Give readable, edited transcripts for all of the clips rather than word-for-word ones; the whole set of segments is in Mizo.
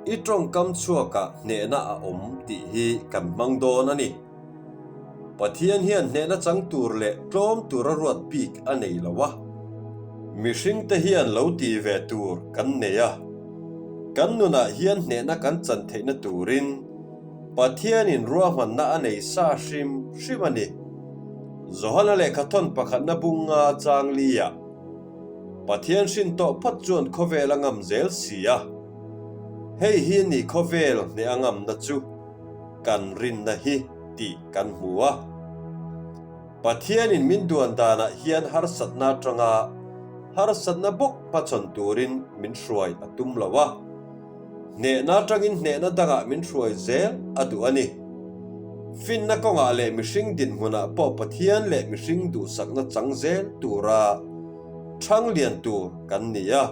I tawngkam chhuakah hnehna a awm tih hi kan hmang dawn a ni. Pathian hian hnehna chang tur leh tlawm tura ruat bik a nei lo a. Mihringte hian lo ti ve tur kan nei a. Kan nunah hian hnehna kan chan theihna turin Pathianin ruahmanna a nei sa hrim hrim a ni. Johana lehkhathawn pakhatna bunga chang liah Pathian hrin tawh phawt chuan khawvel a ngam zel si a. Hei hi ni khawvel hneh a ngamna chu kan rinna hi tih kan hmu a. Pathianin min duan danah hian harsatna atanga harsatna bawk hmachhawn turin min hruai a tum lo a. Hnehna atangin hnehna dangah min hruai zel a duh a ni. Finna kawngah leh mihring dinhmunah pawh Pathian leh mihring duhsakna chang zel tura thang lian tur kan ni a.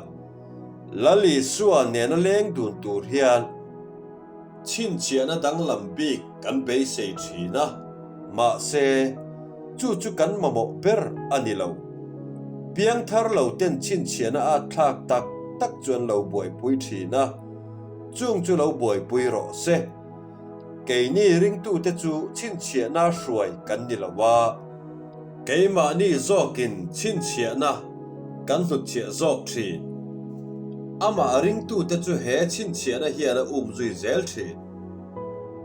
Lal Isua nena leng dun tur hian chhinchhiahna danglam bik kan beisei thin a, mahse, chu chu kan mamawh ber a ni lo. Piangthar lo ten chhinchhiahna at thlak tak tak chu an lo buaipui thin a, chung chu lo buaipui rawh se. Keini ringtute chu chhinchhiahna hruai kan ni lo a, keimahni zawkin chhinchhiahna kan hnutchhiah zawk thin. Amah ringtute chu he chhinchhiahna hian a umzui zel thin.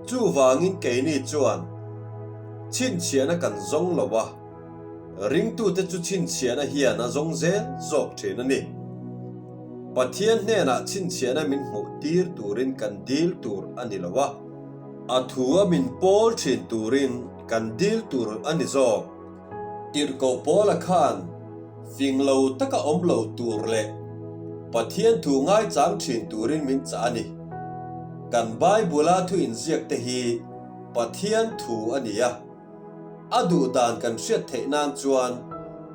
Chuvangin keini chuan chhinchhiahna kan zawng lo a, ringtute chu chhinchhiahna hian a zawng zel zawk thin a ni. Pathian hnenah chhinchhiahna min hmuh tir turin kan dil tur a ni lo a, a thu a min pawl thin turin kan dil tur a ni zawk. Tirhkoh Paula khan fing lo taka awm lo tur leh Pathian thu ngaichang thin turin min chah a ni. Kan Bible-a thu inziak te hi Pathian thu a ni a. A duh dan kan hriat theih nan chuan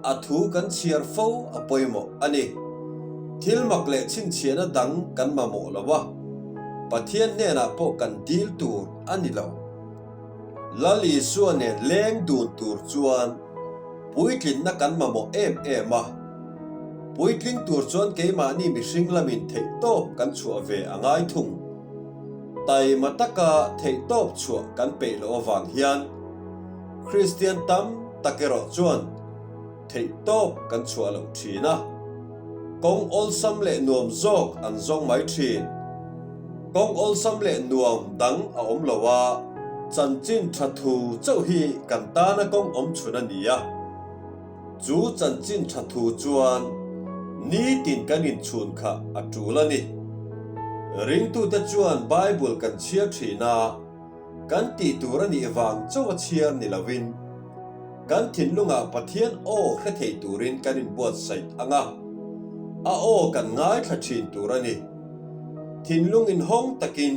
a thu kan chhiar fo a pawimawh a ni. Thil mak leh chhinchhiahna dang kan mamawh lo a, Pathian hnenah pawh kan dil tur a ni lo. Lal Isua nen leng dun tur chuan puitlinna kan mamawh em em a. Puitling tur chuan keimahni mihring lamin theihtawp kan chhuah ve a ngai thung. Taima taka theihtawp chhuah kan peih loh avang hian Kristian tam tak erawh chuan theihtawp kan chhuah loh thin a, kawng awlsam leh nuam zawk an zawng mai thin. Kawng awlsam leh nuam dang a awm lo a, chanchin tha thu chauh hi kan tana kawng awm chhun a ni a. Chu chanchin tha thu chuan nitin kan inchhun kha a tul a ni. Ringtute chuan Bible kan chhiar thin a, kan tih tur a nih vang chauh a chhiar ni lovin, kan thinlungah Pathian aw hre thei turin kan inbuatsaih ang a, a aw kan ngaithla thin tur a ni. Thinlung inhawng takin,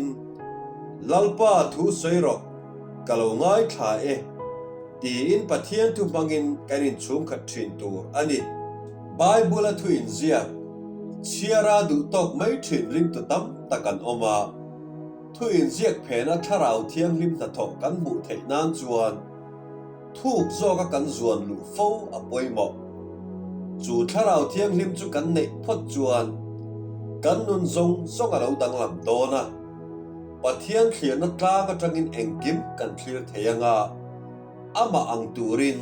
Lalpa thu sawi rawh, ka lo ngaithla e. Tiin Pathian thu hmangin kan inchhungkhat thin tur a ni. Bible-a thu inziak, chhiara duh tawk mai thin ringtu tam tak an awm a. Thu inziak phena Thlarau Thianghlim hnathawh kan hmuh theih nan chuan thuk zawka kan zuan luh fo a pawimawh. Chu Thlarau Thianghlim chu kan neih phawt chuan kan nun zawng zawng a lo danglam dawn a. Pathian thlirna tlang atangin engkim kan thlir thei anga, amah ang turin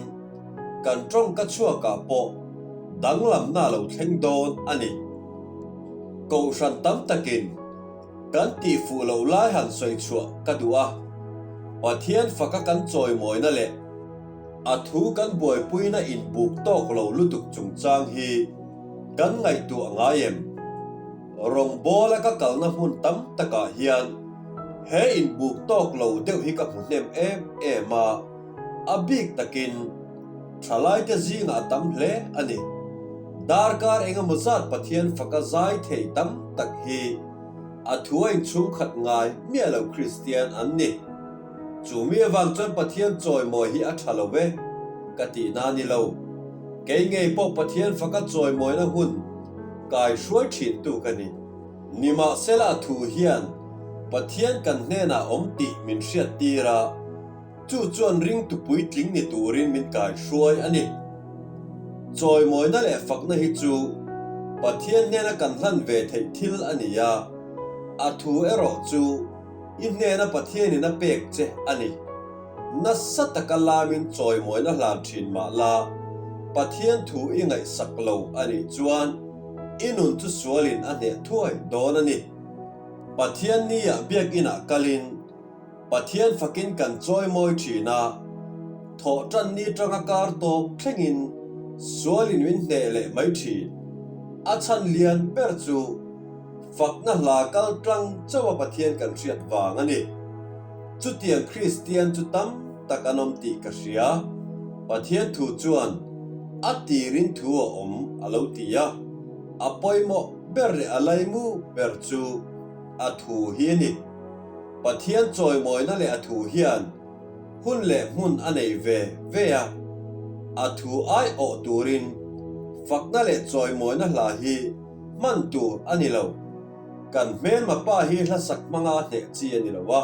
kan tawngka chhuakah pawh danglamna a lo thleng dawn a ni. Kohhran tam takin kan tihfuh loh lai han sawi chhuah ka duh a, Pathian faka kan chawimawina leh a thu kan buaipuina inbuk tawk lo lutuk chungchang hi kan ngaihtuah ngai em? Rawngbawla ka kalna hmun tam takah hian he inbuk tawk lo deuh hi ka hmu hnem em em a, a bik takin thalaite zingah a tam hle a ni. Darkar engemaw zat Pathian faka zai thei tam tak hi a thu a inchhungkhat ngai miah lo Kristian an ni. Chu mi avang chuan Pathian chawimawi hi a tha lo e ka tihna a ni lo. Kei ngei pawh Pathian faka chawimawina hun kai hruai thintu ka ni. Nimahsela a thu hian Pathian kan hnenah awm tih min hriat tir a, chu chuan ringtu puitling ni turin min kai hruai a ni. Chawimawina leh fakna hi chu Pathian hnena kan hlan ve theih thil a ni a. A thu erawh chu i hnena Pathianin a pek che a ni. Nasa taka lamin chawimawina hlan thin mah la, Pathian thu i ngaihsak lo a nih chuan i nun chu sualin a hneh thuai dawn a ni. Pathian nia biakinah kalin Pathian fakin kan chawimawi thin a, thawh tan ni tanga kar tawp thlengin sualin min hneh leh mai thin. A chhan lian ber chu fakna hla kal tlang chauh a Pathian kan hriat vang a ni. Chutiang Kristian chu tam tak an awm tih ka hria. Pathian thu chuan a tirin thu a awm a lo ti a, a pawimawh ber leh a laimu ber chu a thu hi a ni. Pathian chawimawina leh a thu hian hun leh hmun a nei ve ve a, a thu aiawh turin fakna leh chawimawina hla hi hman tur a ni lo. Kan hmelma pa hi hlasak hmanga hneh chi a ni lo a,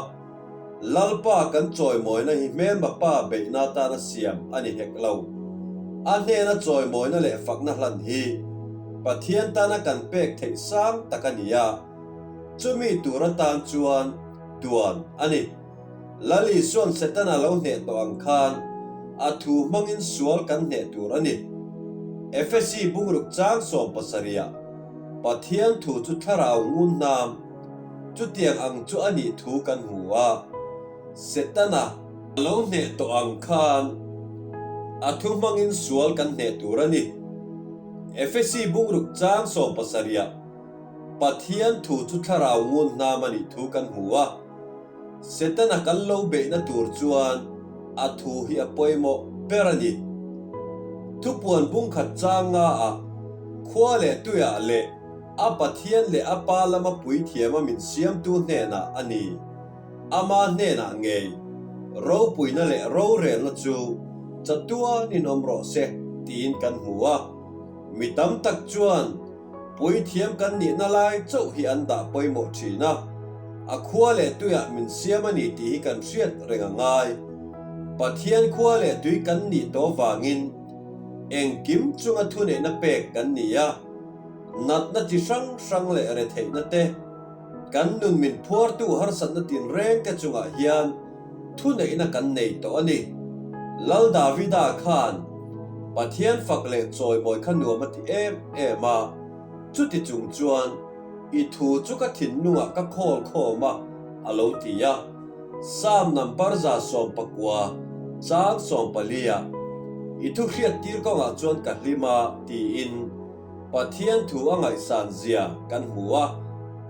Lalpa kan chawimawina hi hmelma pa beihna atana siam a ni hek lo. A hnena chawimawina leh fakna hlan hi Pathian tana kan pek theih sang tak a ni a. Chumi tur atan chuan duan a ni. Lal Isua'n Setana lo hneh tawh ang khan a thu hmangin sual kan hneh tur a ni. Efesi bungruk chang 70ah Pathian thu chu thlarau ngun hnam chutiang ang chu a nih thu kan hmu a. Setana lo hneh tawh ang khan a thu hmangin sual kan hneh tur a ni. Efesi bungruk chang 70ah Pathian thu chu thlarau ngun hnam a nih thu kan hmu a, Setana kan lo beihna tur chuan a thu hi a pawimawh ber a ni. Thupuan bungkhat chang nga ah khua leh tuiah leh a Pathian leh a Pa lama puithiama min siamtu hnenah a ni. Ama hnenah ngei ropuina leh rorelna chu chatuanin awm rawh se tiin kan hmu a. Mi tam tak chuan Puithiam kan nihna lai chauh hi an dah pawimawh thin a, a khua leh tuiah min siam a ni tih hi kan hriat reng a ngai. Pathian khua leh tui kan nih tawh vangin engkim chunga thuneihna pek kan ni a, natna chi hrang hrang leh retheihna te, kan nun min phuartu harsatna tinreng te chungah hian thuneihna kan nei tawh a ni. Lal Davida khan Pathian fak leh chawimawi kha nuam a ti em em a, chuti chung chuan i thu chu ka thinlungah ka khawl khawm a, a lo ti a. Psalm number 19 chang 14 ah, I thu hriattir kawngah chuan ka hlim a, tiin Pathian thu a ngaihsan zia kan hmu a.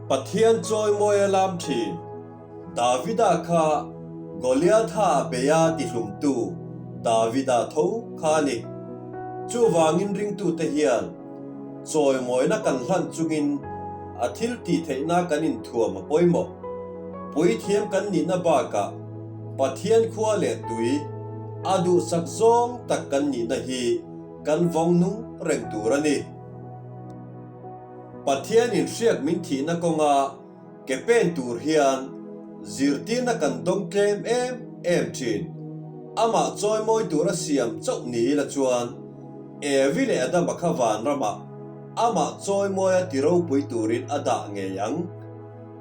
Pathian chawimawi a lam thin. Davida kha Goliatha beia tihlumtu Davida tho kha a ni. Chuvangin ringtute hian chawimawina kan hlan chungin a thil tih theihna kan inthuam a pawimawh. Puithiam kan nihna bakah Pathian khua leh tui a duhsak zawng tak kan nihna hi kan vawng nung reng tur a ni. Pathianin hriak min thihna kawnga Ke pen tur hian zirtirna kan dawng tlem em em thin. Amah chawimawi tura siam chauh ni ila chuan Evi leh Adama kha vanramah amah chawimawia ti ropui turin a dah ngei ang.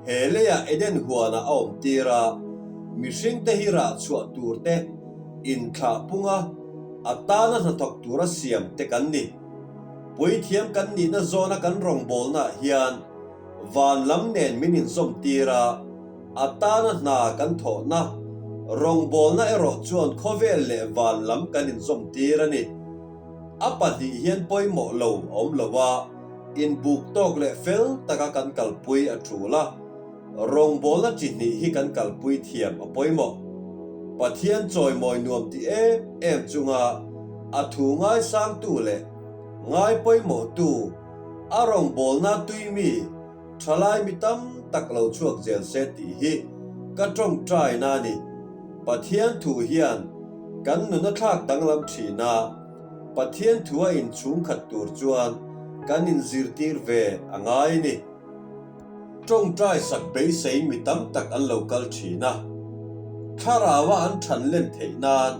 He leiah Eden huanah a awm tir a, mihringte hi rah chhuah tur te, inthlah punga a tana hnathawk tura siam te kan ni. Puithiam kan nihna zawna kan rawngbawlnaah hian Van lam nen min inzawm tir a, a tana hna kan thawhna, rawngbawlna erawh chuan khawvel leh van lam kan inzawm tir a ni. A pahnih hian pawimawh lo a awm lo a, inbuk tawk leh fel taka kan kalpui a tul a, rawngbawlna chi hnih hi kan kalpui thiam a pawimawh. Pathian chawimawi nuam ti em em chunga a thu ngaisangtu leh ngai pawimawhtu, A rawngbawlna tui mi thalai mi tam tak lo chhuak zel se tih hi ka tawngtaina a ni. Pathian thu hian kan nun a thlak danglam thin a, Pathian thu a inchhung khat tur chuan kan inzirtir ve a ngai a ni. Tawngtai sak beisei mi tam tak an lo kal thin a, thlaraua an than len theih nan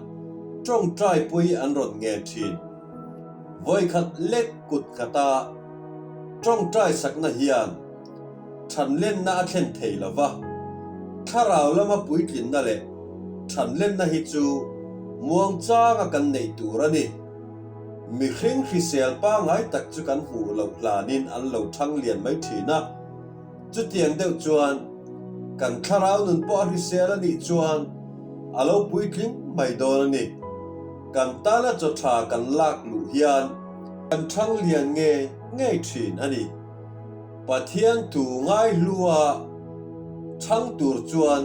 tawngtaipui an rawn ngen thin. Vawikhat lek kut khata tawngtai sakna hian. Ṭhanlenna a thlen thei lo va, thlarau lama puitlinna leh ṭhanlenna hi chu muangchanga kan neih tur a ni. Mihring hrisel pangngai tak chu kan hmuh loh hlanin an lo ṭhang lian mai ṭhin a. Chutiang deuh chuan kan thlarau nun pawh a hrisel a nih chuan a lo puitling mai dawn a ni. Kan tana chaw ṭha kan lak luh hian kan ṭhang lian ngei ngei ṭhin a ni. Pathian thu ngaihlua chhang tur chuan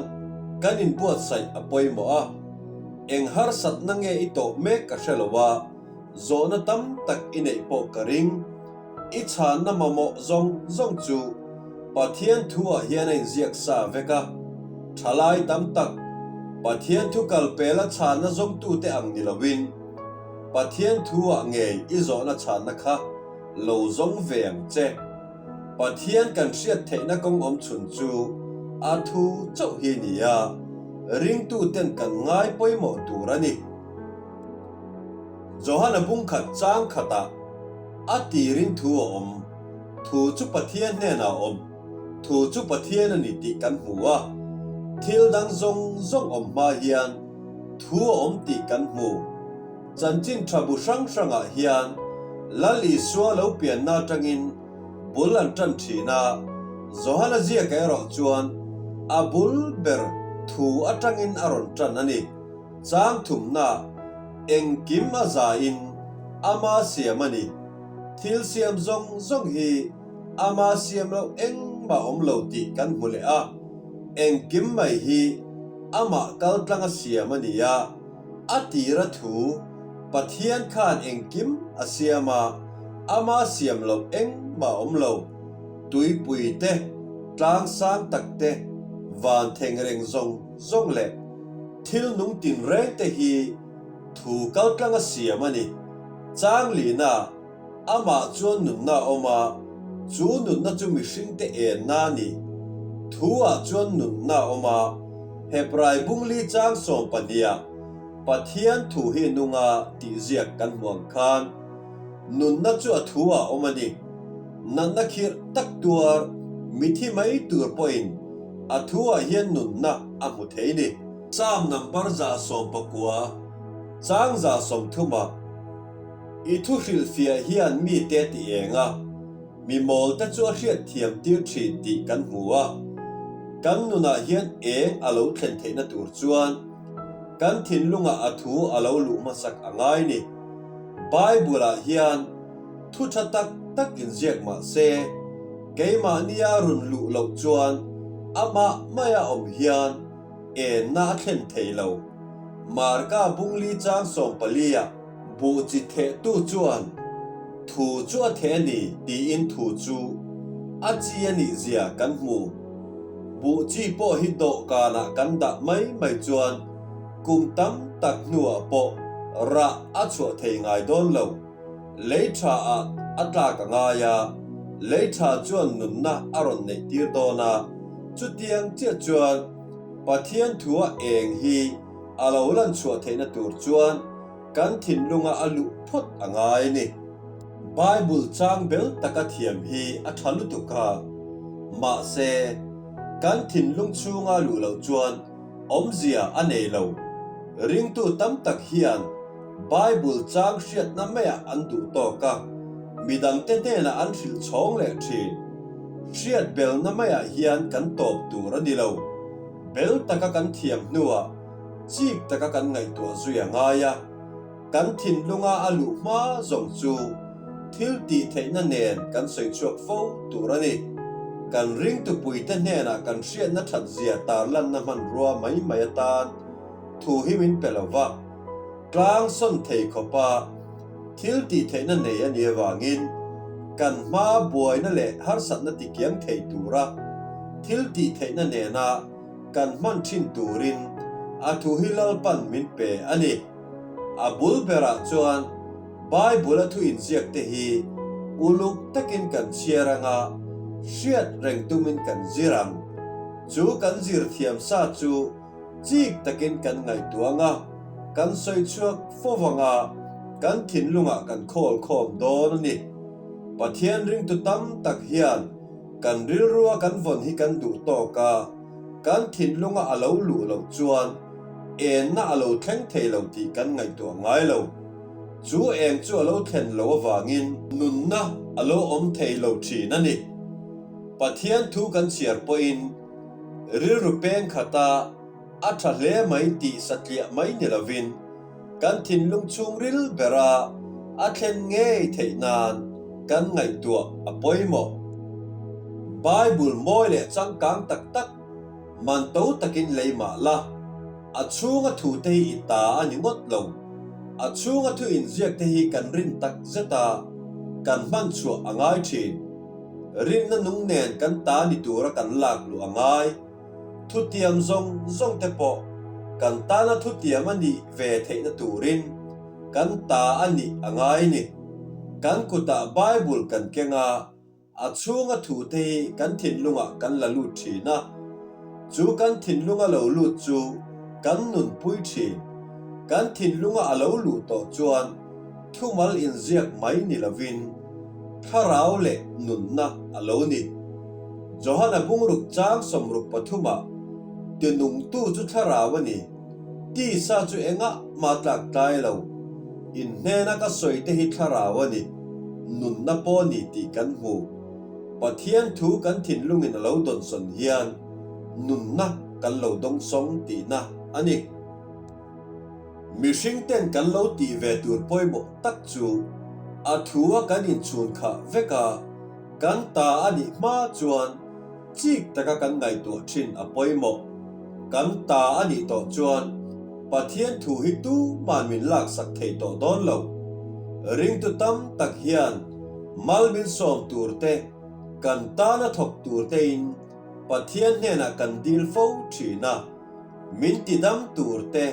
kan inbuatsaih a pawimawh a, eng harsatna nge i tawh mek ka hre lo a, zawhna tam tak i neih pawh ka ring. I chhanna mamawh zawng zawng chu Pathian thu ah hian a inziak sa vek a, thalai tam tak Pathian thu kalpela chhanna zawngtute ang ni loin Pathian thu ah ngei i zawhna chhanna kha lo zawng ve ang che. Pathian kan hriat theihna kawng awm chhun chu a thu chauh hi ni a, ringtuten kan ngai pawimawh tur a ni. Johana bungkhat chang khatah a tirin thu a awm, thu chu Pathian hnenah a awm, thu chu Pathian a ni tih kan hmu a, thil dang zawng zawng awm hma hian thu a awm tih kan hmu. Chanchin tha bu hrang hrangah hian Lal Isua lo pianna atangin bul an tan thin a, Johana ziaka erawh chuan a bul ber thu atangin a rawn tan a ni. Chang thumna engkim a zain ama siam a ni. Thil siam zawng zawng hi ama siam loh engmah awm lo tih kan hmu leh a, engkim mai hi amah kaltlanga siam a ni a, A tira thu, Pathian khan engkim a siam a, ama siam loh engmah awm lo. Tuipui te, tlang sang tak te, van thengreng zawng zawng leh thil nung tinreng te hi thu kaltlang a siam a ni. Changlina Amah chuan nunna a awm a, chu nunna chu mihringte enna a ni. Thu-ah chuan nunna a awm a, Hebrai bungli chang sawmpahniha Pathian thu hi nunga tih ziak kan hmu ang khan, nunna chu a thu-ah a awm a ni. Natna khirh tak tuar mithi mai tur pawhin a thu-ah hian nunna a hmu thei ni. Psalm number 119, chang 130-ah. I thu hrilhfiah hian mite ti eng a, mi mawlte chu a hriatthiam tir thin tih kan hmu a. Kan nunah hian eng a lo thlen theihna tur chuan kan thinlungah a thu a lo luh hmasak a ngai ni. Bible-ah hian thu tha tak tak inziak mah se, keimahnia run luh loh chuan amah maia awm hian enna a thlen thei lo. Marka bungli chang sawmpali-ah Buh chi thehtu chuan thu chu a theh a ni tiin thu chu a chi a nih zia kan hmu. Buh chi pawh hi dawhkanah kan dah mai mai chuan kum tam tak hnuah pawh rah a chhuah thei ngai dawn lo. Lei tha ah a tlak a ngai a, lei tha chuan nunna a rawn neih tir dawn a, chutiang chiah chuan Pathian thua eng hi A lo lan chhuah theihna tur chuan kan thinlunga a luh phawt a ngai a ni. Bible chang bel taka thiam hi a tha lutuk a, mahse, kan thinlung chhunga luh loh chuan awmzia a nei lo. Ringtu tam tak hian Bible chang hriatna maiah an duh tawk a, midangte hnenah an hrilh chhawng leh thin. Hriat belna maiah hian kan tawp tur a ni lo. Bel taka kan thiam hnuah chik taka kan ngaihtuah zui a ngai a, kan thinlunga a luh hma zawng chu thil tih theihna nen kan sawi chhuak fo tur a ni. Kan ringtupuite hnenah kan hriatna that zia tarlanna hmanrua mai mai atan thu hi min pe lo va, tlang sawn thei khawpa thil tih theihna nei a nih avangin kan hma buaina leh harsatna tikiang thei tura thil tih theihna nena kan hman thin turin a thu hi Lalpan min pe a ni. A bul berah chuan Bible-a thu inziak te hi uluk takin kan chhiar anga hriat reng tumin kan zir ang. Chu kan zir thiam sa chu Chik takin kan ngaihtuah ang a, kan sawi chhuak fo vang a, kan thinlungah kan khawl khawm dawn a ni. Pathian ringtu tam tak hian Kan rilrua kan vawn hi kan duh tawk a, kan thinlunga a lo luh loh chuan enna a lo thleng thei lo tih kan ngaihtuah ngai lo. Chu eng chu a lo thlen lo avangin nunna a lo awm thei lo thin a ni. Pathian thu kan chhiar pawhin rilru peng khata a tha hle mai tih satliah mai ni lovin kan thinlung chhungril bera a thlen ngei theih nan kan ngaihtuah a pawimawh. Bible mawi leh changkang tak tak man to takin lei mah la, a chhunga thu te hi i ta a ni ngawt lo. A chhunga thu inziak te hi kan rin tak zet a, kan hman chhuah a ngai thin. Rinna nung nen kan ta ni tura kan lak luh a ngai. Thutiam zawng zawng te pawh kan tana thutiam a nih ve theihna turin kan ta a nih a ngai ni. Kan kutah Bible kan keng a, a chhunga thute hi kan thinlungah kan la lut thin a. Chu kan thinlunga lo lut chu kan nunpui thin. Kan thinlunga a lo luh tawh chuan Thumal inziak mai ni lovin thlarau leh nunna a lo ni. Johana bungruk chang 63ah Tinungtu chu thlarau a ni, tisa chu engah mah tlak tlai lo. Inhnena ka sawi te hi thlarau a ni, nunna pawh a ni tih kan hmu. Pathian thu kan thinlungin a lo dawnsawn hian nunna kan lo dawngsawng tihna a ni. Mihring ten kan lo tih ve tur pawimawh tak chu a thu a kan inchhun khah vek a, kan ta a nih hma chuan chik taka kan ngaihtuah thin a pawimawh. Kan ta a nih tawh chuan Pathian thu hi tuman min laksak thei tawh dawn lo. Ringtu tam tak hian mal min sawm tur te, kan tana thawk tur tein Pathian hnenah kan dil fo thin a. Min ti dam tur te,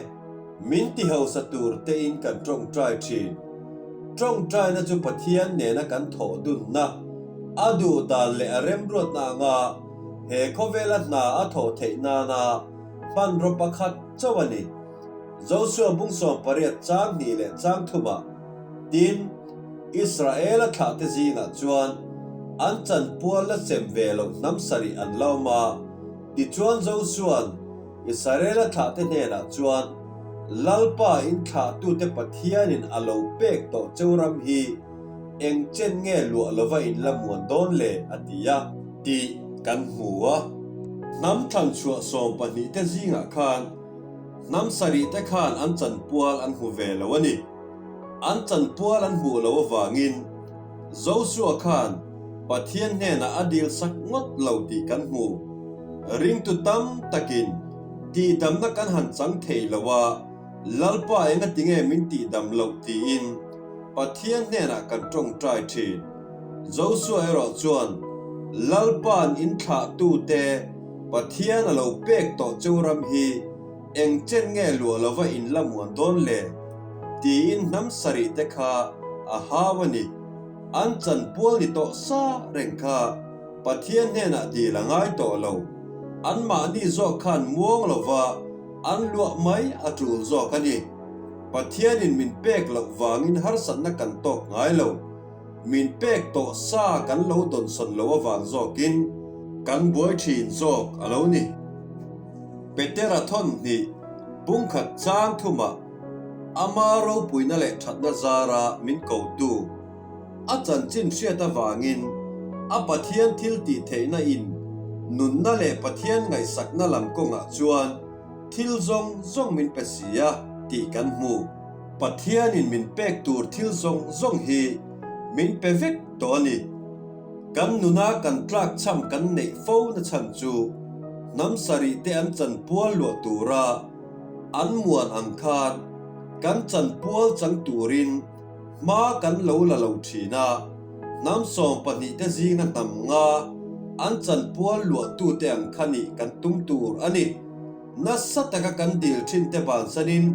min ti hausa tur tein kan tawngtai thin. Tawngtaina chu Pathian nena kan thawh dunna, a duh dan leh a remruatna anga he khawvela hna a thawh theih nana hmanraw pakhat chauh a ni. Josua bung 18 chang hnih leh chang thumah, Tin, Israela thlahte zingah chuan an chanpual la chem ve loh hnam sarih an la awm a, Tichuan Josua'n Israela thlahte hnenah chuan, Lalpa in thlahtute Pathianin a lo pek tawh cheu ram hi eng chen nge luah lova in la muan dawn le? a ti a. Tih kan hmu a. Hnam thlanchhuah 12 te zingah khan hnam sarih te khan an chanpual an hmu ve lo a ni. An chanpual an hmuh loh avangin Josua khan Pathian hnenah a dil sak ngawt lo tih kan hmu. Ringtu tam takin tihdamna kan han chang thei lo a, Lalpa engatinge min tihdam loh tiin Pathian hnenah kan tawngtai thin. Josua erawh chuan Lalpa'n in thlahtute Pathian a lo pek tawh cheu ram hi Eng chen nge luah lova in la muan dawn le? tiin hnam sarih te kha a hau a ni. An chanpual ni tawh sa reng kha Pathian hnenah dil a ngai tawh lo. Anmahni zawk khan muang lova an luah mai a tul zawk a ni. Pathianin min pek loh vangin harsatna kan tawk ngai lo. Min pek tawh sa kan lo dawnsawn lo avang zawkin kan buai thin zawk a lo ni. Petera thawn hnih bungkhat chang thumah ama ropuina leh thatna zara min kotu a chanchin hriat avangin a Pathian thil tih theihna in nunna leh Pathian ngaihsakna lam kawngah chuan thil zawng zawng min pe si a tih kan hmu. Pathianin min pek tur thil zawng zawng hi min pe vek tawh a ni. Kan nuna kan tlak chham kan neih fo na chhan chu hnam sarih te an chanpual luah tura an muan ang khan kan chanpual chang turin hma kan lo la lo thin a, hnam 12 te zinga hnam nga an chanpual luah tute ang kha nih kan tum tur a ni. Nasa taka kan dil thin te bansanin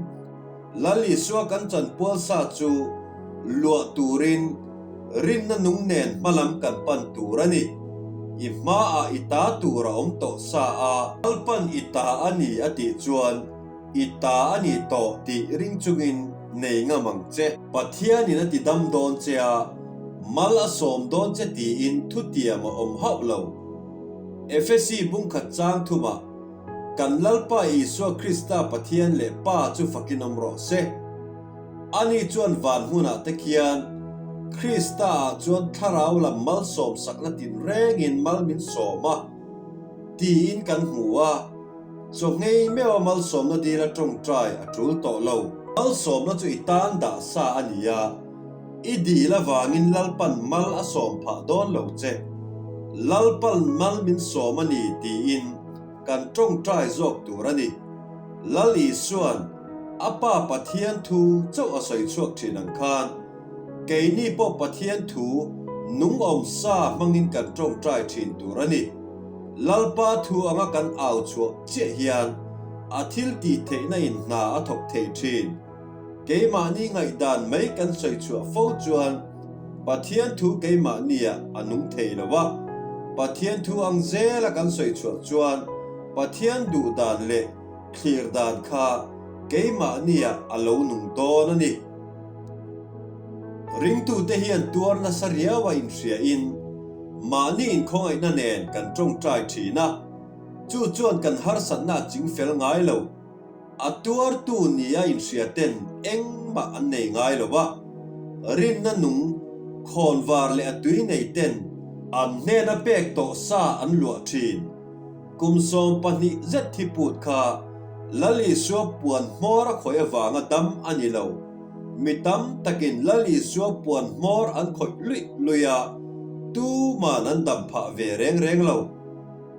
Lal Isua kan chanpual sa chu luah turin rinna nung nen hmalam kan pan tur a ni. I hmaah i ta tur a awm tawh sa a. Lalpan i ta a ni a tih chuan i ta a ni tawh tih ring chungin nei ngam ang che. Pathianin a ti dam dawn che a, mal a sawm dawn che tiin thutiam a awm hauh lo. Efesi bungkhat chang thumah, Kan Lalpa Isua Krista Pathian leh Pa chu fakin awm rawh se. Ani chuan van hmunah te khian Krista ah chuan thlarau lam malsawm sakna tinrengin mal min sawm a, tiin kan hmu a. Chaw nghei meuha malsawmna dila tawngtai a tul tawh lo. Malsawmna chu i tan dah sa a ni a, i dil avangin Lalpan mal a sawm phah dawn lo che. Lalpan mal min sawm a ni tiin kan tawngtai zawk tur a ni. Lal Isua'n a Pa Pathian thu chauh a sawi chhuak thin ang khan, keini pawh Pathian thu nung awm sa hmangin kan tawngtai thin tur a ni. Lalpa thu anga kan au chhuah chiah hian a thil tih theihna in hna a thawk thei thin. Keimahni ngaihdan mai kan sawi chhuah fo chuan Pathian thu keimahniah a nung thei lo a, Pathian thu ang zela kan sawi chhuah chuan Pathian duh dan leh thlir dan kha keimahniah a lo nung dawn a ni. Ringtute hian tuar nasa riau a inhriain Mahni inkhawngaihna nen kan tawngtai thin a, chu chuan kan harsatna a ching fel ngai lo. A tuartu nia inhria ten engmah an nei ngai lo a, rinna nung, khawnvar leh a tui nei ten an hnena pek tawh sa an luah thin. Kum 12 zet thi put kha Lal Isua puan hmawr a khawih avanga dam a ni lo. Mi tam takin Lal Isua puan hmawr an khawih luih luih a, tuman an dam phah ve reng reng lo.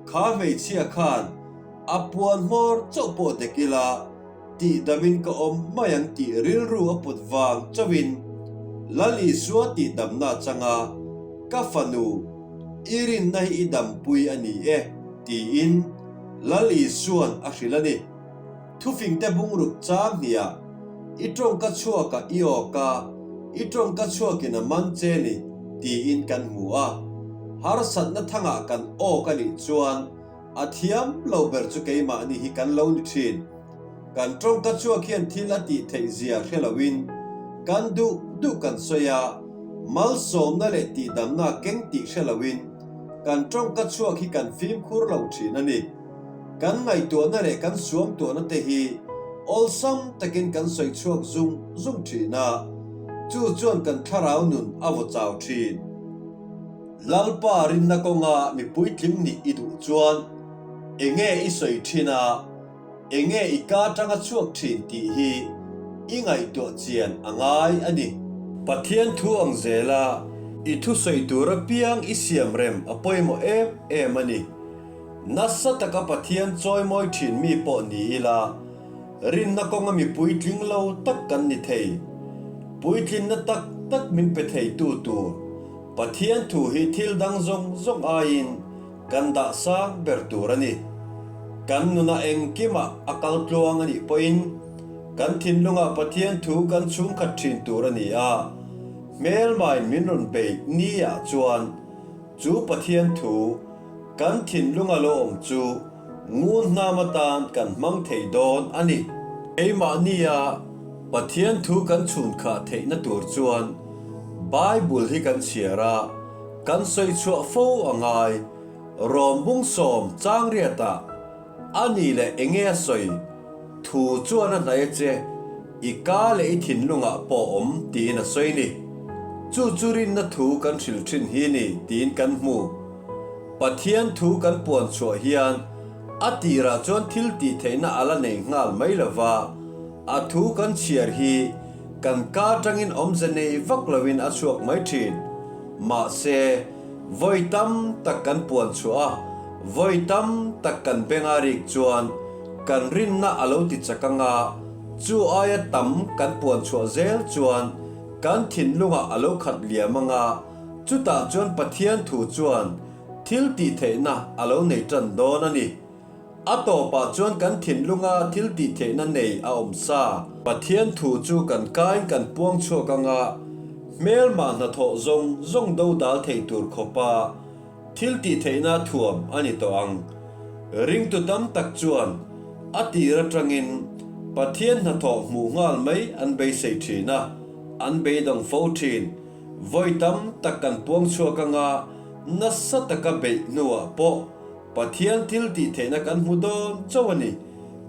Kha hmeichhia khan a puan hmawr chauh pawh dek ila, tihdamin ka awm mai ang tih rilru a put vang chauhin Lal Isua tihdamna changa ka fanu i rinna hi i dampui a ni e tiin Lal Isua'n a hrilh a ni. Thufingte bungruk chang hniah i tawngka chhuakah i awk a, i tawngka chhuakin a man che ni tiin kan hmu a. Harsatna thangah kan awk a nih chuan a thiam lo ber chu keimahni hi kan lo ni thin. Kan tawngka chhuak hian thil a tih theih zia hre loin kan duh duh kan sawi a, malsawmna leh tihdamna keng tih hre loin kan tawngka chhuak hi kan fimkhur lo thin a ni. Kan ngaihtuahna leh kan suamtuahna te hi awlsam takin kan sawi chhuak zung zung thin a, chu chuan kan thlarau nun a vaw chau thin. Lalpa rinna kawnga mi puitling nih i duh chuan enge i sawi thin a, enge i ka atanga chhuak thin tih hi i ngaihtuah chian a ngai a ni. Pathian thu ang zela i thusawi tur apiang i siamrem a pawimawh em em a ni. Nasa taka Pathian chawimawi thin mi pawh ni ila, rinna kawnga mi puitling lo tak kan ni thei. Puitlinna tak tak min pe theitu tur Pathian thu hi thil dang zawng zawng aiin kan dah sang ber tur a ni. Kan nuna engkimah a kal tluang a nih pawhin kan thinlungah Pathian thu kan chhungkhat thin tur a ni a, hmelmain min rawn beih niah chuan Chu Pathian thu kan thinlunga lo awm chu ngun hnam atan kan hmang thei dawn a ni. Keimahnia Pathian thu kan chhunkhah theihna tur chuan Bible hi kan chhiar a, kan sawi chhuah fo a ngai. Rawm bung sawm chang riatah A ni leh enge a sawi? Thu chuan a hnaih a che, i ka leh i thinlungah pawh awm tiin a sawi ni. Chu chu rinna thu kan hrilh thin hi ni tiin kan hmu. Pathian thu kan puan chhuah hian a tirah chuan thil tih theihna a la nei nghal mai lo va, a thu kan chhiar hi kan ka atangin awmze nei vak loin a chhuak mai thin. Mahse, vawi tam tak kan puan chhuah a, Vawi tam tak kan benga rik chuan kan rinna a lo ti chak anga, chu aia tam kan puan chhuah zel chuan kan thinlungah a lo khat liam anga, chutah chuan Pathian thu chuan thil tih theihna a lo nei tan dawn a ni. A tawpah chuan kan thinlunga thil tih theihna nei a awm sa. Pathian thu chu kan kain kan puang chhuak anga, hmelmah hnathawh zawng zawng dodal thei tur khawpa Thil tih theihna thuam a ni tawh ang. Ringtu tam tak chuan a tir atangin Pathian hnathawh hmuh nghal mai an beisei thin a, an beidawng fo thin. Vawi tam tak kan puang chhuak anga nasa taka beih hnuah pawh. Pathian thil tih theihna kan hmu dawn chauh a ni.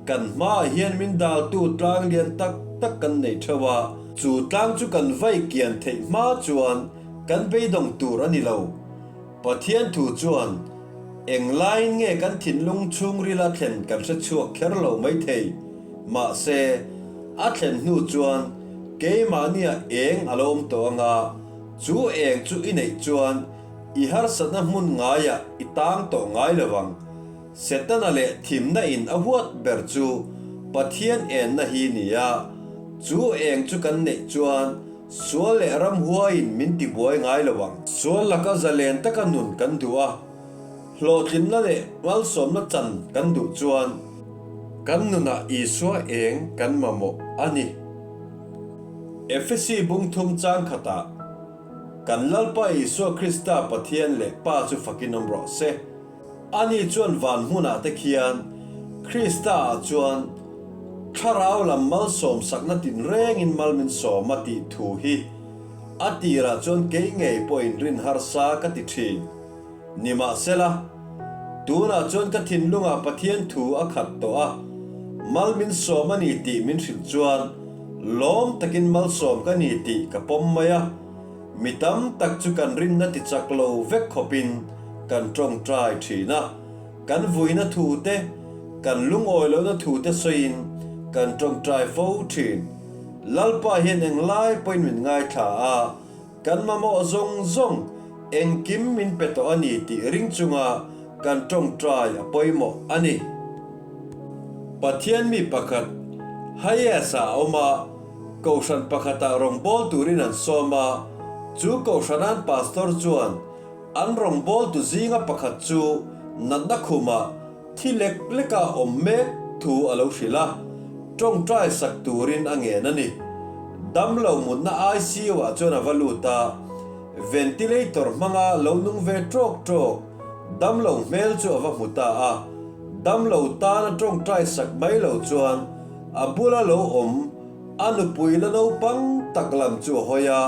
Kan hmaah hian min daltu tlang lian tak tak kan nei theuh a, chu tlang chu kan vai kian theih hma chuan kan beidawng tur a ni lo. Pathian thu chuan englaiin nge kan thinlung chhungrila thlen kan hre chhuak kher lo maithei. Mahse, a thlen hnu chuan keimahnia eng a lo awm tawh anga, chu eng chu i neih chuan i harsatna hmun ngaiah i tang tawh ngai lo ang. Setana leh thimna in a huat ber chu Pathian enna hi ni a, chu eng chu kan neih chuan sual leh ramhuaiin min tibuai ngai lo ang. Sual laka zalen taka nun kan duh a, Hlawhtlinna leh malsawmna chan kan duh chuan kan nunah Isua eng kan mamawh a ni. Efesi bung thum chang khatah, Kan Lalpa Isua Krista Pathian leh Pa chu fakin awm rawh se. Ani chuan van hmunah te khian Krista-ah chuan thlarau lam malsawm sakna tinrengin mal min sawm a tih thu hi a tirah chuan kei ngei pawhin rin harsa ka ti thin. Nimahsela, tunah chuan ka thinlungah Pathian thu a khat tawh a, mal min sawm a ni tih min hrilh chuan lawm takin malsawm ka ni tih ka pawm mai a. Mi tam tak chu kan rinna ti chak lo vek khawpin kan tawngtai thin a, kan vuina thu te, kan lungawi lohna thu te sawiin kan tawngtai fo thin. Lalpa hian englai pawhin min ngaithla a, Kan mamawh zawng zawng engkim min pe tawh a ni tih ring chunga kan tawngtai a pawimawh a ni. Pathian mi pakhat Hayes-ah a awm a, kohhran pakhatah rawngbâwl turin an sawm a, chu kohhranan pastor chuan an rawngbâwltu zinga pakhat chu natna khumah Thi lek leka awm mek thu a lo hrilh a, tawngtai sak turin a ngen a ni. Damlo mutna ICU ah chuan a va lut a, ventilator hmanga lo nung ve tawk tawk damlo hmel chu a va hmu ta a, damlo tana tawngtai sak mai lo chuan a bula lo awm a nupui la naupang tak lam chu a hawi a,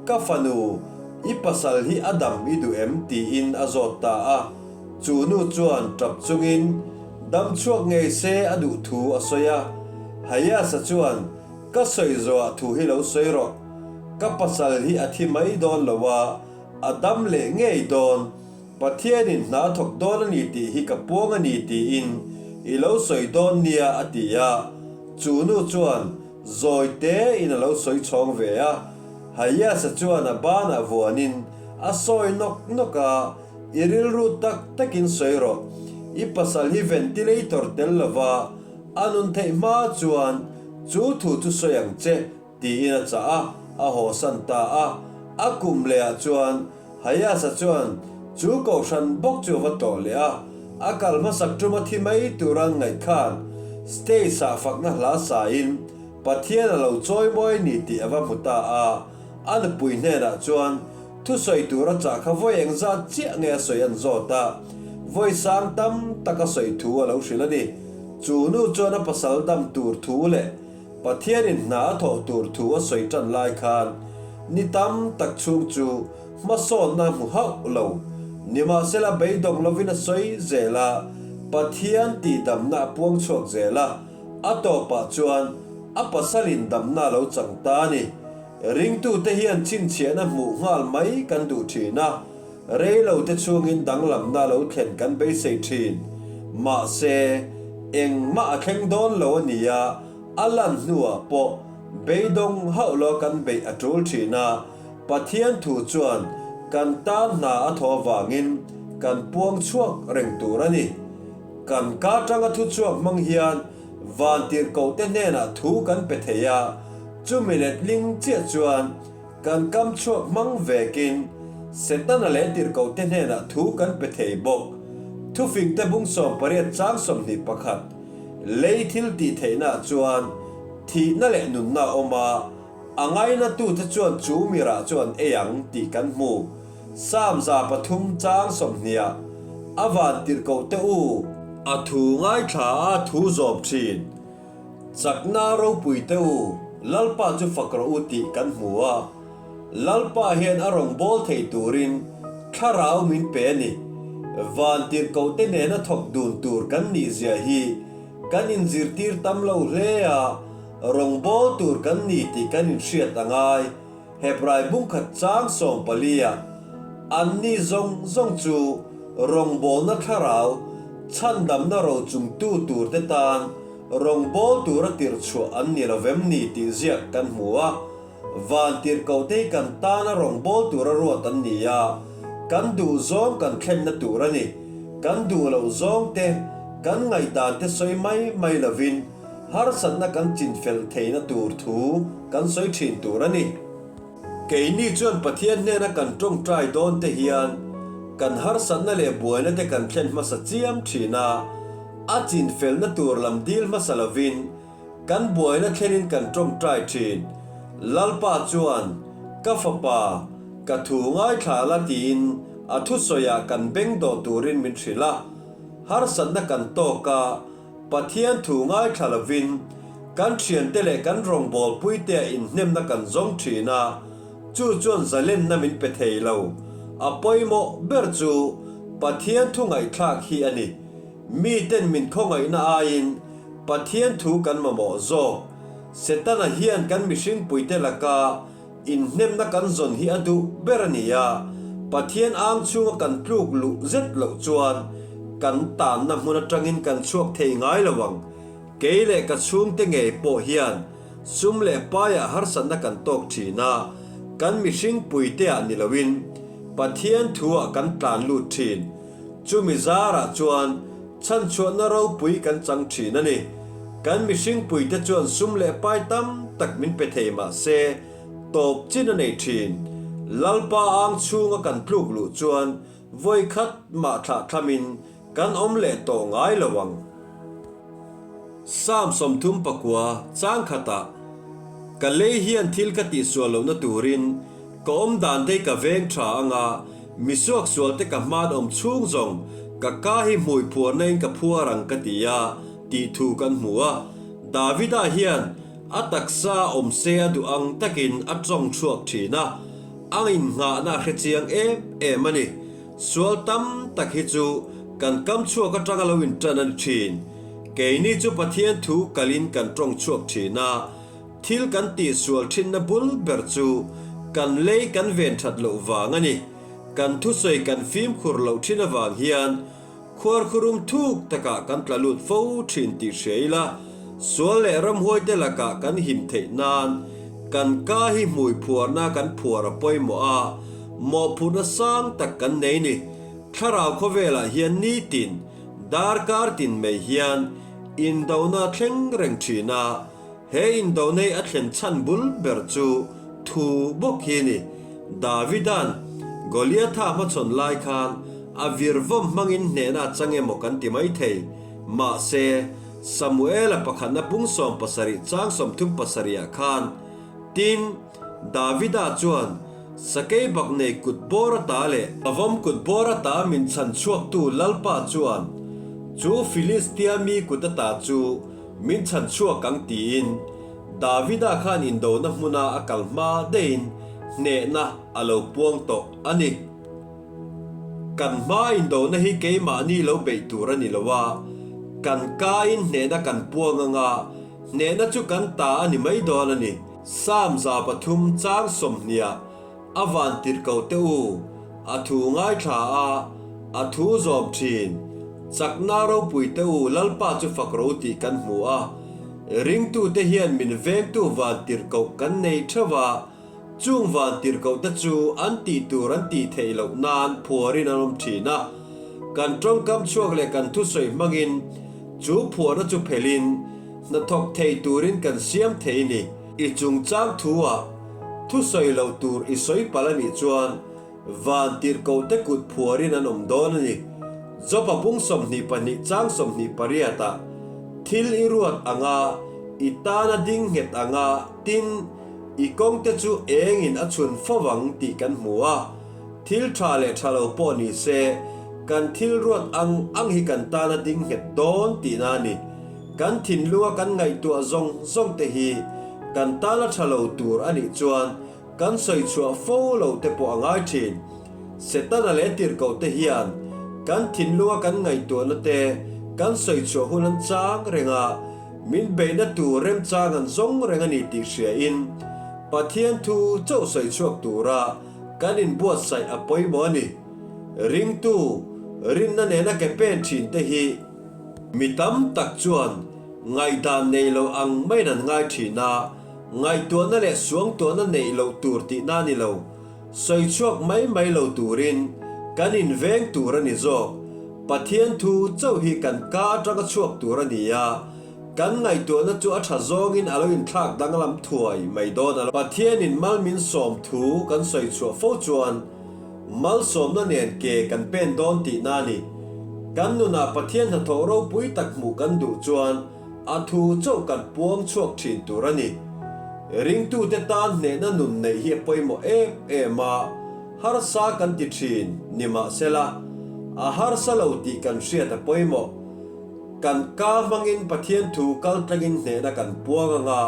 Ka fanu, i pasal hi a dam i duh em? tiin a zawt ta a. Chu nu chuan tap chungin dam chhuak ngei se a duh thu a sawi a. Hayasa chuan, Ka sawi zawhah thu hi lo sawi rawh. Ka pasal hi a thi mai dawn lo a, a dam leh ngei dawn. Pathianin hna a thawk dawn a ni tih hi ka puang a ni tiin i lo sawi dawn nia a ti a. Chu nu chuan Zawi te in a lo sawi chhawng ve a, Hayasa chuan a banah vuanin a sawi nawk nawk a, I rilru tak takin sawi rawh, i pasal hi ventilator tel lova a nun theih hma chuan chu thu chu sawi ang che tiin a chah a, a hawsan ta a. A kum lehah chuan Hayasa chuan chu kohhran bawk chu a va tlawh leh a, a kal hmasak ṭuma thi mai tura an ngaih khan stage-ah fakna hla sain Pathian a lo chawi mawi a ni tih a va hmu ta a. A nupui hnenah chuan thusawi tura chah kha vawi engzat chiah nge a sawi an zawt a, vawi sang tam tak a sawi thu a lo hrilh a ni. Chu nu chuan a pasal dam tur thu leh Pathianin hna a thawh tur thu a sawi tan lai khan ni tam tak chhung chu hmasawnna a hmu hauh lo. Nimahsela beidawng lovin a sawi zel a, Pathian tihdamna a puang chhuak zel a, a tawpah chuan a pasalin damna a lo chang ta a ni. Ringtute hian chhinchhiahna hmuh nghal mai kan duh thin a, Reilote chhungin danglamna lo thlen kan beisei thin. Mahse, engmah a thleng dawn lo a nia, a lan hnuah pawh beidawng hauh lo kan beih a tul thin a, Pathian thu chuan kan tan hna a thaw avangin kan puang chhuak reng tur a ni. Kan ka tanga thu chhuak hmang hian vantirhkohte hnenah thu kan pe thei a, chumi letling chiah chuan Kan kam chhuak hmang vekin Setana leh tirhkohte hnenah thu kan pe thei bawk. Thufingte bung 18 chang 21, Lei thil tih theihnaah chuan thihna leh nunna a awm a, a ngainatute chuan chu mirah chu an ei ang tih kan hmu. Psalm 300 chang 20ah, A van tirhkohte u! A thu ngaithla a thu zawm thin. Chakna ropui te u, Lalpa chu fak rawh u tih kan hmu a. Lalpa hian a rawn bawl thei turin thlarau min pe a ni. Vantirhkohte nena thawk dun tur kan nih zia hi kan inzirtir tam lo hle a, rawngbâwl tur kan ni tih kan inhriat a ngai. Hebrai bungkhat chang 14 ah anni zawng zawng chu rawngbawlna thlarau chhandamna rochungtu turte tan rawngbâwl tura tirhchhuah an ni lo vem ni tih ziak kan hmu a. Vantirhkohte hi kan tana rawngbâwl tura ruat an ni a, kan duh zawng kan thlenna tur a ni. Kan duh loh zawngte, kan ngaihdante sawi mai mai lovin harsatna kan chinfel theihna tur thu kan sawi thin tur a ni. Keini chuan Pathian hnena kan tawngtai dawn te hian kan harsatna leh buaina te kan thlen hmasa chiam thin a, a chinfelna tur lam dil hmasa lovin kan buaina thlenin kan tawngtai thin. Lalpa chuan, Ka fapa, ka thu ngaithla la tiin a thusawiah kan beng dawh turin min hrilh a, harsatna kan tawk a, Pathian thu ngaithla lovin kan thiante leh kan rawngbawlpuitea inhnemna kan zawng thin a, chu chuan zalenna min pe thei lo. A pawimawh ber chu Pathian thu ngaihthlak hi a ni. Miten min khawngaihna aiin Pathian thu kan mamawh zawk. Setana hian kan mihringpuite laka Inhnemna kan zawn hi a duh ber a ni a, Pathian ang chhunga kan tluk luh zet loh chuan kan tanna hmun atangin kan chhuak thei ngai lo ang. Kei leh ka chhungte ngei pawh hian sum leh paiah harsatna kan tawk thin a, kan mihring puiteah ni loin Pathian thuah kan tlan lut thin. Chumi zarah chuan chhanchhuahna ropui kan chang thin a ni. Kan mihring puite chuan sum leh pai tam tak min pe thei mah se, tawp chin a nei thin. Lalpa ang chhunga kan tluk luh chuan vawi khat mah thlah thlamin kan awm leh tawh ngai lo ang. Psalm 39 chang khatah, Ka lei hian thil ka tihsual lohna turin ka awm dan te hi ka veng tha anga, mi suaksual te ka hman awm chhung zawng ka ka hi hmui phuarna in ka phuar ang ka ti a, tih thu kan hmu a. Davida hian a taksa awm se a duh ang takin a tawng chhuak thin a, a innghahna a hrechiang em em a ni. Sual tam tak hi chu kan kam chhuak atanga lo intan a ni thin. Keini chu Pathian thu kalin kan tawng chhuak thin a, thil kan tihsual thinna bul ber chu kan lei kan ven that loh vang a ni. Kan thusawi kan fimkhur loh thin avang hian khuarkhurum thuk takah kan tla lut fo thin tih hria ila, sual leh ramhuaite lakah kan him theih nan kan ka hi hmui phuarna kan phuar a pawimawh a, mawhphurhna sang tak kan nei ni. Thlarau khawvelah hian nitin, darkar tin mai hian indona a thleng reng thin a, he indona hi a thlen chhan bul ber chu thu bawk hi a ni. Davida'n Goliatha hmachhawn lai khan a virvawm hmangin hnehna a chang emaw kan ti mai thei. Mahse, Samuela pakhatna pung 17 chang 37 ah khan, Tin, Davida chuan sakei bak nei kut bawr ata leh avawm kut bawr ata min chhan chhuaktu Lalpa chuan chu Filistia mi kut ata chu min chhan chhuak ang tiin Davida khan indona hmuna a kal hma deihin hnehna a lo puang tawh a ni. Kan hma indona hi keimahni lo beih tur a ni lo a, kan kain hnehna kan puang anga hnehna chu kan ta a ni mai dawn a ni. Psalm 300 chang 20 a van tirh ko te u, a thu ngaithla a, a thu zawm thin. Chakna ropui te u Lalpa chu fak ro tih kan hmu a. Ringtute hian min vengtu van tirh koh kan nei theuh a, Chung van tirhkohte chu an tih tur an tih theih loh nan phuarin an awm thin a. Kan tawngkam chhuak leh kan thusawi hmangin chu phuarna chu phelhin hnathawk thei turin kan siam thei ni. I chungchang thu-ah thusawi loh tur i sawi palh a nih chuan Van tirhkohte kut phuarin an awm dawn a ni. Jopa bung 22 chang 28 ah thil i ruat anga i tana ding nghet anga tin i kawngte chu engin a chhun fo ang tih kan hmu a. Thil tha leh tha lo pawh ni se kan thil ruat ang ang hi kan tana ding nghet dawn tihna a ni. Kan thinlunga kan ngaihtuah zawng zawng te hi kan tana tha lo tur a nih chuan Kan sawi chhuah fo lo te pawh a ngai thin. Setana leh tirhkoh te hian Kan thinlunga kan ngaihtuahna te kan sawi chhuah hun an chang reng a, min beihna tur remchang an zawng reng a ni tih hriain Pathian thu chauh sawi chhuak tura kan inbuatsaih a pawimawh a ni. Ringtu, rinna nena ke pen thin te hi mi tam tak chuan ngaihdan nei lo ang maiin an ngai thin a, ngaihtuahna leh suangtuahna neih loh tur tihna a ni lo. Sawi chhuak mai mai lo turin kan inveng tur a ni zawk. Pathian thu chauh hi kan ka atanga chhuak tur a ni a, kan ngaihtuahna chu a tha zawngin a lo inthlak danglam thuai mai dawn a lo. Pathianin mal min sawm thu kan sawi chhuah fo chuan malsawmna nen ke kan pen dawn tihna a ni. Kan nunah Pathian hnathawh ropui tak hmuh kan duh chuan A thu chauh kan puang chhuak thin tur a ni. Ringtute tan hnehna nun neih hi a pawimawh em em a, harsa kan ti thin nimahsela, a harsa lo tih kan hriat a pawimawh. Kan ka hmangin Pathian thu kal tlangin hnehna kan puang anga,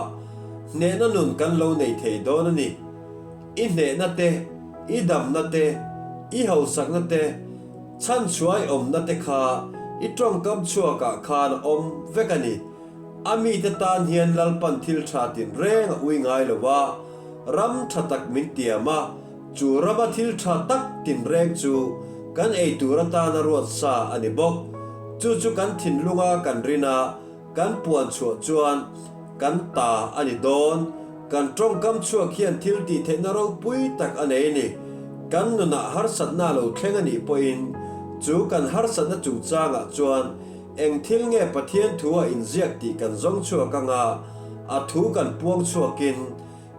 hnehna nun kan lo nei thei dawn a ni. I hnehna te, i damna te, i hausakna te, Chhanchhuai awmna te kha i tawngkam chhuakah khan a awm vek a ni. A mite tan hian Lalpan thil tha tinreng a ui ngai lo a, ram tha tak min tiam a, chu rama thil tha tak tinreng chu kan ei tur atana ruat sa a ni bawk. Chu chu kan thinlunga kan rin a, Kan puan chhuah chuan kan ta a ni dawn. Kan tawngkam chhuak hian thil tih theihna ropui tak a nei a ni. Kan nunah harsatna a lo thleng a nih pawhin chu kan harsatna chungchangah chuan eng thil nge Pathian thu a inziak tih kan zawng chhuak anga a thu kan puang chhuakin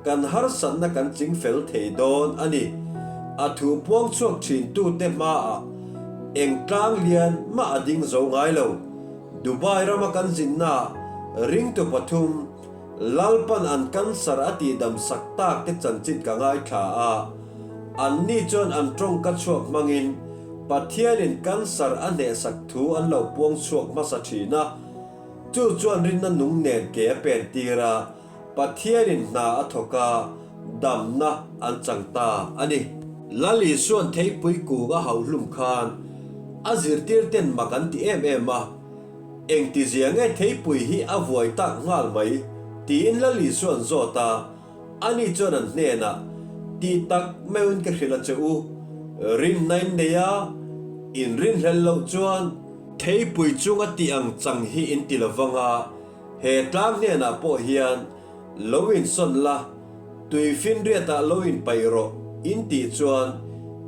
Kan harsatna kan ching fel thei dawn a ni. A thu puang chhuak thintute hmaah eng tlang lian mah a ding zo ngai lo. Dubai rama kan zinnaah ringtu pathum Lalpan an cancer a tihdam sak tak te chanchin ka ngaithla a. Anni chuan an tawngka chhuak hmangin Pathianin cancer a hnehsak thu an lo puang chhuak hmasa thin a. Chu chuan rinna nung nen ke a pen tir a. Pathianin hna a thawk a, damna an chang ta a ni. Lal Isua'n theipui kung a hauh hlum khan a zirtirten mak an ti em em a, Engtizia nge theipui hi a vuai tak nghal mai? tiin Lal Isua'n zawt a, ani chuan an hnenah, Ti tak meuhin ka hrilh a che u, rinna in nei a, in rinhlelh loh chuan theipui chunga tih ang chang hi in ti lovang a, He tlang hnenah pawh hian lo insawn la, tui finriatah lo inpaih rawh in tih chuan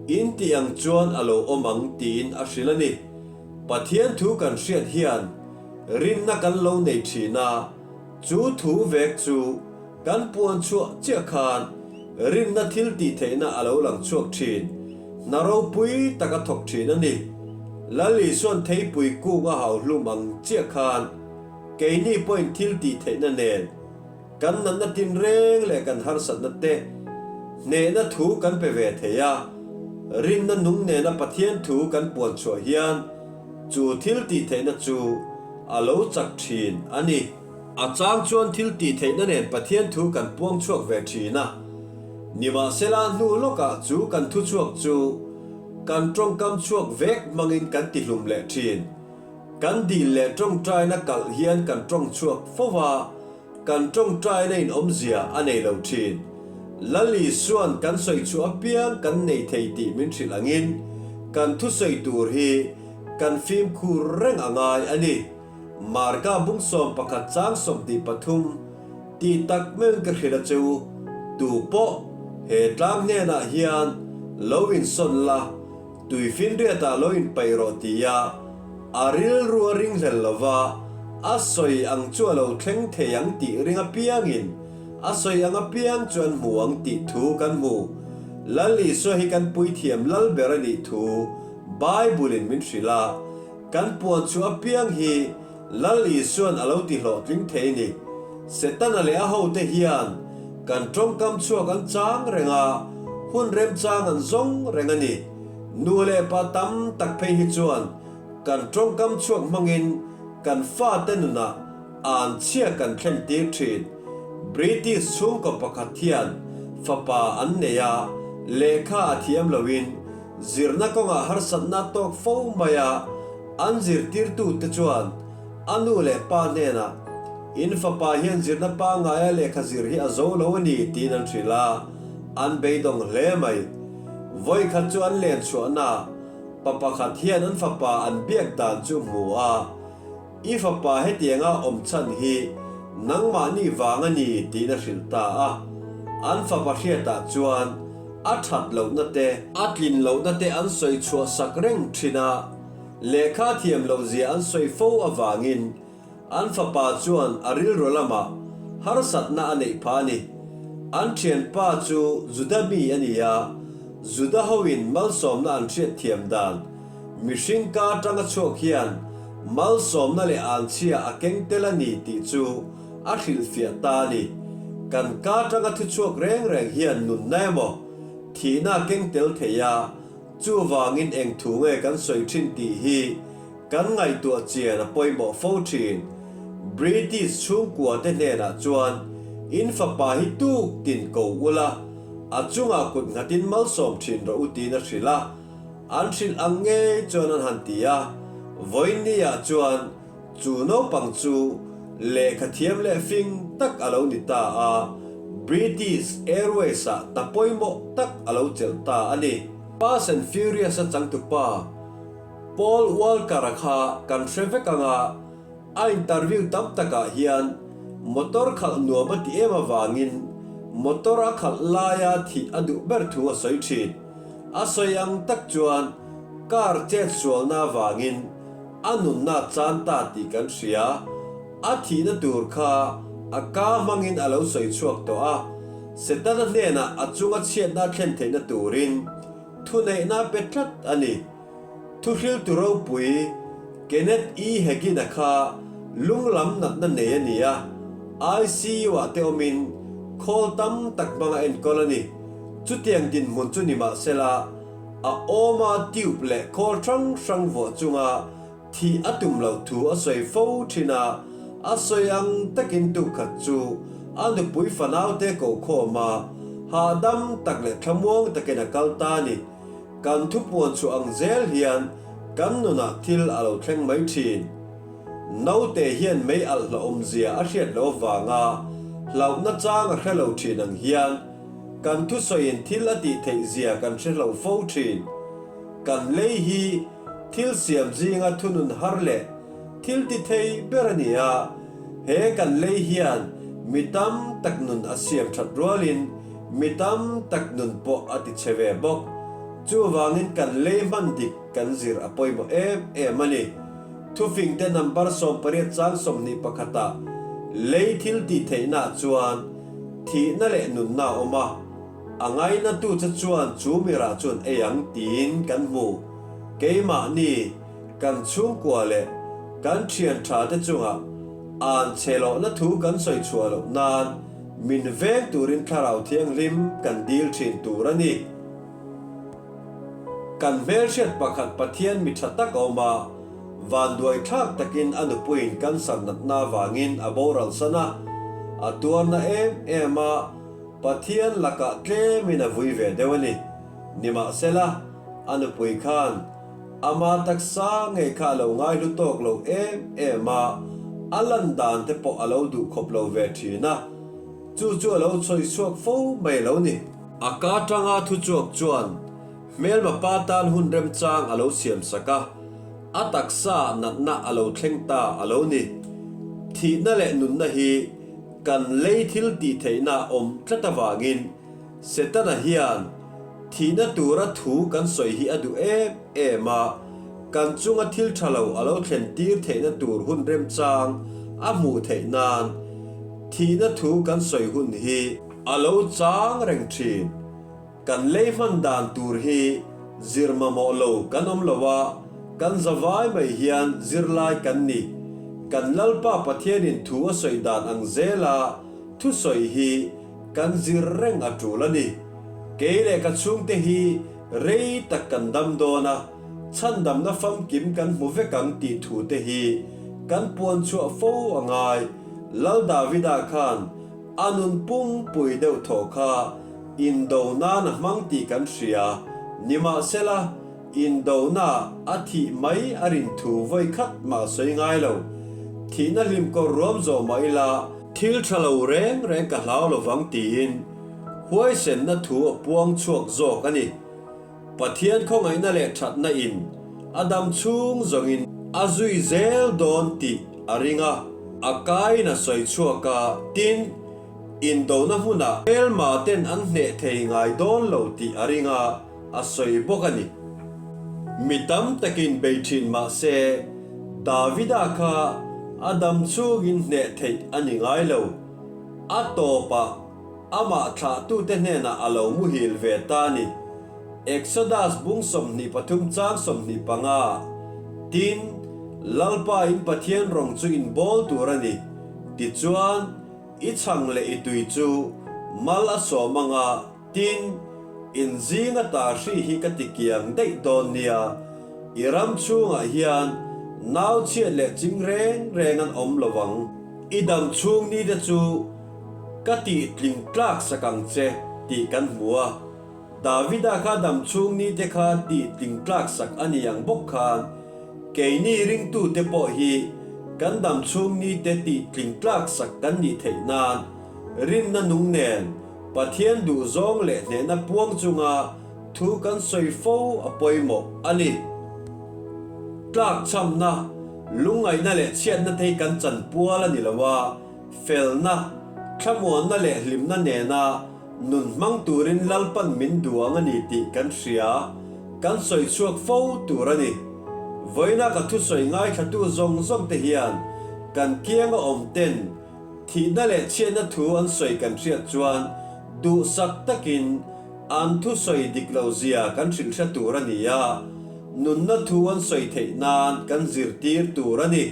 in tih ang chuan a lo awm ang tiin a hrilh a ni. Pathian thu kan hriat hian rinna kan lo nei thin a, chu thu vek chu kan puan chhuah chiah khan rinna thil tih theihna a lo lang chhuak thin, hna ropui tak a thawk thin a ni. Lal Isuan theipui kung a hau hlum ang chiah khan, Keini pawhin thil tih theihna nen kan natna tinreng leh kan harsatna te hnehna thu kan pe ve thei a, rinna nung nena Pathian thu kan puan chhuah hian chu thil tih theihna chu a lo chak thin a ni. A chang chuan thil tih theihna nen Pathian thu kan puang chhuak ve thin a, nimahsela hnu lawkah chu kan thu chhuak chu kan tawngkam chhuak vek hmangin kan tihlum leh thin. Kan dil leh tawngtaina kalh hian kan tawng chhuak fo va, kan tawngtaina in awmzia a nei lo thin. Lal Isua'n kan sawi chhuah apiang kan nei thei tih min hrilh angin kan thusawi tur hi kan fimkhur reng a ngai a ni. Marka bung 11 chang 23 tih tak meuhin ka hrilh a che u, tu pawh he tlang hnenah hian lo insawn la, Tuifinriatah lo inpaih rawh tia a rilru a ringhlel lova, a sawi ang chu a lo thleng thei ang tih ring apiangin a sawi ang apiang chu an hmu ang tih thu kan hmu. Lal Isua hi kan puithiam lal ber a nih thu Bible-in min hrilh a, kan puan chu apiang hi Lal Isua'n a lo ti hlawhtling thei ni. Setana leh a hote hian kan tawngkam chhuak an chang reng a, hun remchang an zawng reng a ni. Nu leh pa tam tak phei hi chuan kan tawngkam chhuak hmangin kan fate nunah an chhia kan thlen tir thin. British chhungkaw pakhat hian fapa an nei a, lehkha a thiam loin. Zirna kawngah harsatna a tawk fo mai a, an zirtirtute chuan a nu leh pa hnenah, In fapa hian zirna pangaia lehkha zir hi a zo lo a ni, tiin an hrilh a, an beidawng hle mai. Vawikhat chu an len chhuahnaah pa pakhat hian an fapa an biak dan chu hmu a, I fapa hetianga awm chhan hi nangmahni vang a ni tiin a hrilh ta a. An fapa hriatah chuan a that lohna te, a tlin lohna te an sawi chhuah sak reng thin a, lehkha thiam loh zia an sawi fo avangin an fapa chuan a rilru lamah harsatna a neih phah a ni. An thianpa chu Juda mi a ni a, Juda hoin malsawmna an hriatthiam dan Mihring ka atanga chhuak hian malsawmna leh anchhia a keng tel a ni tih chu a hrilhfiah ta a ni. Kan ka atanga thu chhuak reng reng hian nunna emaw thihna a keng tel thei a, chuvangin eng thu nge kan sawi thin tih hi kan ngaihtuah chian a pawimawh fo thin. British chhungkua te hnenah chuan in fapa hi tuk tin ko ula, a chungah kut nghatin malsawm thin rawh u tiin a hrilh a. An hrilh ang ngei chuan an han ti a, vawiinniah chuan chu naupang chu lehkha thiam leh fing tak a lo ni ta a, British Airways-ah ta pawimawh tak a lo chelh ta a ni. Fast and Furious-a changtupa Paul Walker-a kha kan hre vek ang a, A interview tam takah hian motor khalh nuam a ti em avangin motor a khalh laia thih a duh ber thu a sawi thin. A sawi ang tak chuan car chet sualna avangin a nunna a chan ta tih kan hria. A thihna tur kha a ka hmangin a lo sawi chhuak tawh a, Setana hnenah a chunga chhiatna a thlen theihna turin thuneihna a pe tlat a ni. Thuhriltu ropui Kenneth E. Hagin-a kha lunglam natna nei a ni a, ICU-ah te awmin khawl tam tak hmang a enkawl a ni. Chutiang dinhmun chu ni mahsela, a awma tube leh khawl hrang hrang vuah chunga thih a tum loh thu a sawi fo thin a, a sawi ang takin tukkhat chu a nupui fanaute ko khawm a, hahdam tak leh thlamuang takin a kal ta a ni. Kan thupuan chhuah ang zel hian kan nunah thil a lo thleng mai thin. Naute hian mei alh hlauhawmzia a hriat loh avanga hlauhna chang a hre lo thin ang hian kan thusawiin thil a tih theih zia kan hre hlo fo thin. Kan lei hi thil siam zinga thunun har leh thil ti thei ber a ni a, he kan lei hian mi tam tak nun a siam that rualin mi tam tak nun pawh a ti chhe ve bawk. Chuvangin kan lei hman dik kan zir a pawimawh em em a ni. Thufingte number 18 chang 21 ah lei thil tih theihnaah chuan thihna leh nunna a awm a, a ngainatu che chuan chu mirah chuan ei ang tiin kan hmu. Keimahni. Kan chhungkua leh kan thian tha te chungah an chhe lohna thu kan sawi chhuah loh nan min veng turin Thlarau Thianghlim kan dil thin tur a ni. Kan hmelhriat pakhat Pathian mi tha tak a awm a, vanduai thlak takin a nupuiin cancer natna avangin a boral san a, a tuarna em em a, Pathian lakah tlemin a vui ve deuh a ni. Nimahsela, a nupui khan Ama taksa ngei kha a lo ngaihlu tawk lo em em a, a lan dan te pawh a lo duh khawp lo ve thin a, chu chu a lo chhawi chhuak fo mai lo ni. A ka tanga thu chhuak chuan hmelma pa tan hun remchang a lo siam sak a, a taksa natna a lo thleng ta a lo ni. Thihna leh nunna hi kan lei thil tih theihna awm tlat avangin Setana hian thihna tura thu kan sawi hi a duh em em a, kan chunga thil tha lo a lo thlen tir theihna tur hun remchang a hmuh theih nan thihna thu kan sawi hun hi a lo chang reng thin. Kan lei hman dan tur hi zir mamawh lo kan awm lo a, kan zavai mai hian zirlai kan ni. Kan Lalpa Pathianin thu a sawi dan ang zela thusawi hi Kan zir reng a tul a ni. Kei leh ka chhungte hi rei tak kan dam dawn a, chhandamna famkim kan hmu vek ang tih thu te hi kan puan chhuah fo a ngai. Lal Davida khan a nun pumpui deuh thaw kha indo nan a hmang tih kan hria. Nimahsela, indona a thih mai a rin thu vawi khat mah a sawi ngai lo. Thihna hlim kawr ruam zawh mah ila, thil tha lo reng reng ka hlau lovang tiin huaisenna thu a puang chhuak zawk a ni. Pathian khawngaihna leh thatna in a dam chhung zawngin a zui zel dawn tih a ring a, a kain a sawi chhuak a, tin, indona hmunah hmelma ten an hneh thei ngai dawn lo tih a ring a, a sawi bawk a ni. Mi tam takin bei thin mah se, Davida kha a dam chhungin hneh theih a ni ngai lo. A tawpah Amah thlahtute hnenah a lo muhil ve ta a ni. Exodus bung 23 chang 25, Tin, Lalpa in Pathian rawng chu in bawl tur a ni. Tichuan, i chhang leh i tui chu mal a sawm anga, tin, in zinga tahri hi ka ti kiang daih dawn nia. I ram chhungah hian nau chhiat leh ching reng reng an awm lo vang. I dam chhung ni te chu Ka tih tling tlak sak ang che tih kan hmu a, Davida kha dam chhung ni te kha tih tling tlak sak a ni ang bawk khan keini ringtute pawh hi kan dam chhung ni te tih tling tlak sak kan nih theih nan rinna nung nen Pathian duhzawng leh hnehna puang chunga thu kan sawi fo a pawimawh a ni. Tlak chhamna, lungngaihna leh chhiatna te hi kan chanpual a ni lo a, Felna, thlamuanna leh hlimna nena nun hmang turin Lalpan min duang a ni tih kan hria, kan sawi chhuak fo tur a ni. Vawiina ka thusawi ngaithlatu zawng zawng te hian kan kianga awm ten thihna leh chhiatna thu an sawi kan hriat chuan duhsak takin an thusawi dik lo zia kan hrilh hre tur a ni a, nunna thu an sawi theih nan kan zirtir tur a ni.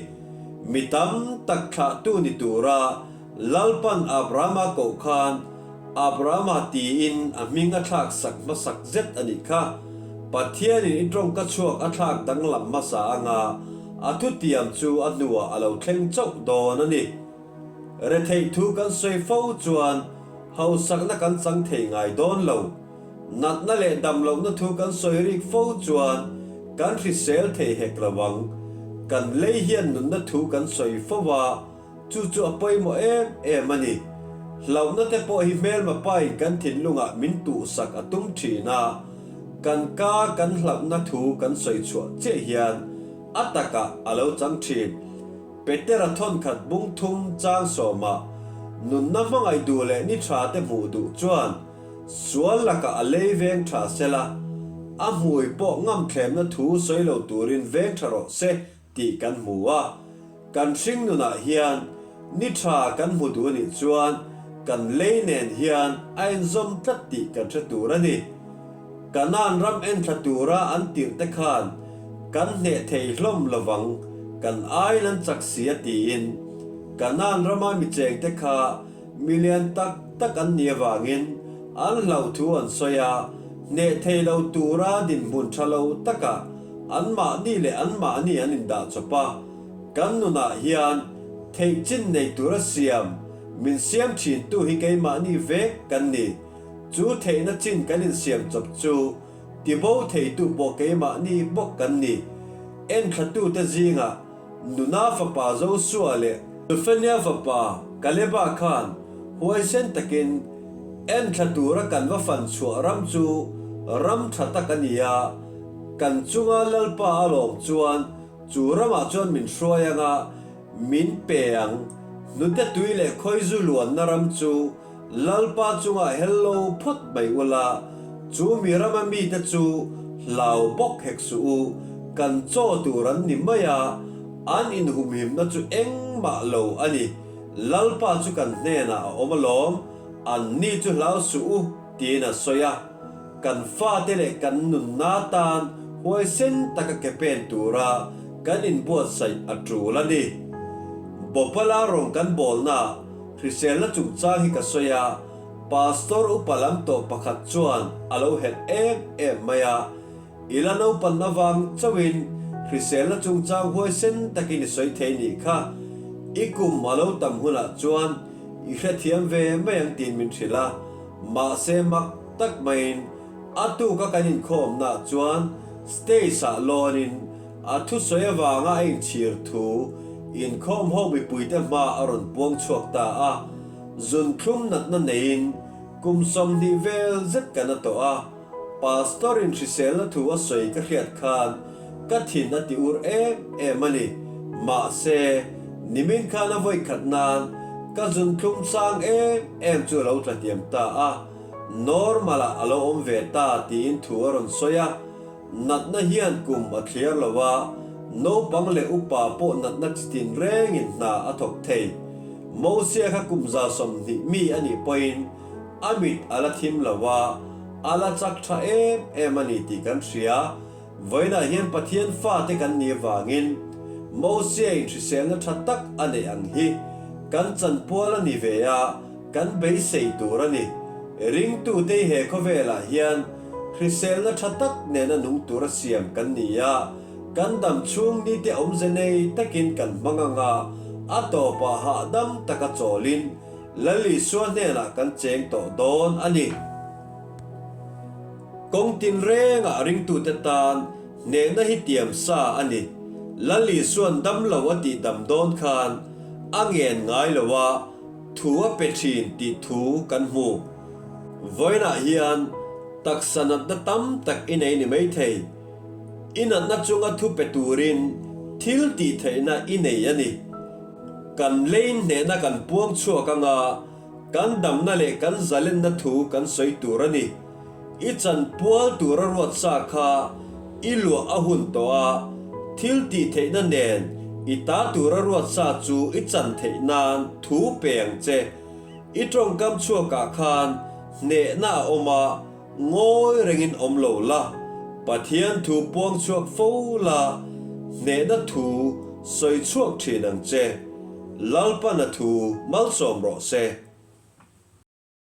Mi tam tak thlahtu ni tura Lalpan Abrahama koh khan Abrahama tiin a hming a thlak sak hmasak zet a nih kha. Pathianin i tawngka chhuak a thlak danglam hmasa anga a thutiam chu a hnuah a lo thleng chauh dawn a ni. Retheih thu kan sawi fo chuan hausakna kan chang thei ngai dawn lo. Natna leh damlohna thu kan sawi rik fo chuan kan hrisel thei hek lo ang. Kan lei hian nunna thu kan sawi fo a, chu chu a pawimawh em em a ni. Hlauhna te pawh hi hmelma pain kan thinlungah min tuhsak a tum thin a, kan ka kan hlauhna thu kan sawi chhuah chiah hian a takah a lo chang thin. Petera thawnkhat bung thum chang sawmah nunna hmangaih duh leh ni tha te hmuh duh chuan Sual lakah a lei veng tha sela, a hmui pawh ngamthlemna thu sawi lo turin veng tha rawh se tih kan hmu a. Kan hring nunah hian ni tha kan hmu duh anih chuan kan lei nen hian a inzawm tlat tih kan hre tur a ni. Kanaan ram enthla tura an tirh te khan kan hneh thei hlawm lovang kan aiin an chak si a tiin Kanaan rama mi chengte kha Mi lian tak tak an nih avangin an hlauh thu an sawi a, hneh thei lo tura dinhmun tha lo takah anmahni leh anmahni an indah chawp a. Kan nunah hian theih chin nei tura siam min siam thintu hi keimahni vek kan ni. Chu theihna chin kan insiam chawp chu tibo theitu pawh keimahni bawk kan ni. Enthlatute zingah Nuna fapa Josua leh Jefania fapa Kaleba khan huaisen takin enthla tura kan va fan chhuah ram chu ram tha tak a ni a, kan chunga Lalpa a lawm chuan chu ramah chuan min hruai anga min pe ang, hnute tui leh khawizu luanna ram chu Lalpa chungah hello phawt mai ula, chu mi rama mite chu hlau bawk hek suh u, kan chaw tur an ni mai a, an inhumhimna chu engmah lo a ni, Lalpa chu kan hnenah a awm alawm, anni chu hlau suh u, tiin a sawi a. Kan fate leh kan nunna tan huaisen taka ke pen tura kan inbuatsaih a tul a ni. Bhopal-a rawng kan bawlnaah Hriselna chungchang hi ka sawi a, Pastor upa lam tawh pakhat chuan a lo helh em em mai a, I la naupan avang chauhin hriselna chungchang huaisen takin i sawi thei nih kha, i kum a lo tam hunah chuan i hrethiam ve mai ang tiin min hrilh a, mahse mak tak maiin. A tuka kan inkhawmnaah chuan stage-ah lawnin a thusawi avanga a inchhir thu inkhawm ho mipuite hma a rawn puang chhuak ta a. Zunthlum natna neiin kum 20 vel zet kan a tawh a, Pastor-in hriselna thu a sawi ka hriat khan ka thin a ti ur em em a ni. Mahse, nimin khan a vawi khat nan ka zunthlum sang em em chu a lo tlahniam ta a, normal-ah a lo awm ve ta tiin thu a rawn sawi a. Natna hian kum a thliar lo a, naupang leh upa pawh natna chi tin rengin hna a thawk thei. Mosia kha kum 120 mi a nih pawhin a mit a la thim lo a, a la chak tha em em a ni tih kan hria. Vawiinah hian Pathian fate kan nih avangin Mosia in hriselna tha tak a neih ang hi kan chanpual a ni ve a, kan beisei tur a ni. Ringtute he khawvelah hian hriselna tha tak nena nung tura siam kan ni a, kan dam chhung nite awmze nei takin kan hmang ang a, a tawpah hahdam taka chawlin Lal Isua hnenah kan cheng tawh dawn a ni. Kawng tinrengah ringtute tan hnehna hi tiam sa a ni. Lal Isua'n dam lo a tih dam dawn khan a ngen ngai lo a, thu a pe thin tih thu kan hmu. Vawiinah hian taksa natna tam tak i nei ni maithei. I natna chunga thu pe turin thil tih theihna i nei a ni. Kan leiin hnehna kan puang chhuak anga kan damna leh kan zalenna thu kan sawi tur a ni. I chanpual tura ruat sa kha i luah a hun tawh a, thil tih theihna nen i ta tura ruat sa chu i chan theih nan thu pe ang che. I tawngkam chhuakah khan hnehna a awm a, Ngawi rengin awm lo la, Pathian thu puang chhuak fo la, hnehna thu sawi chhuak thin ang che. Lalpana thu malsawm rawh se.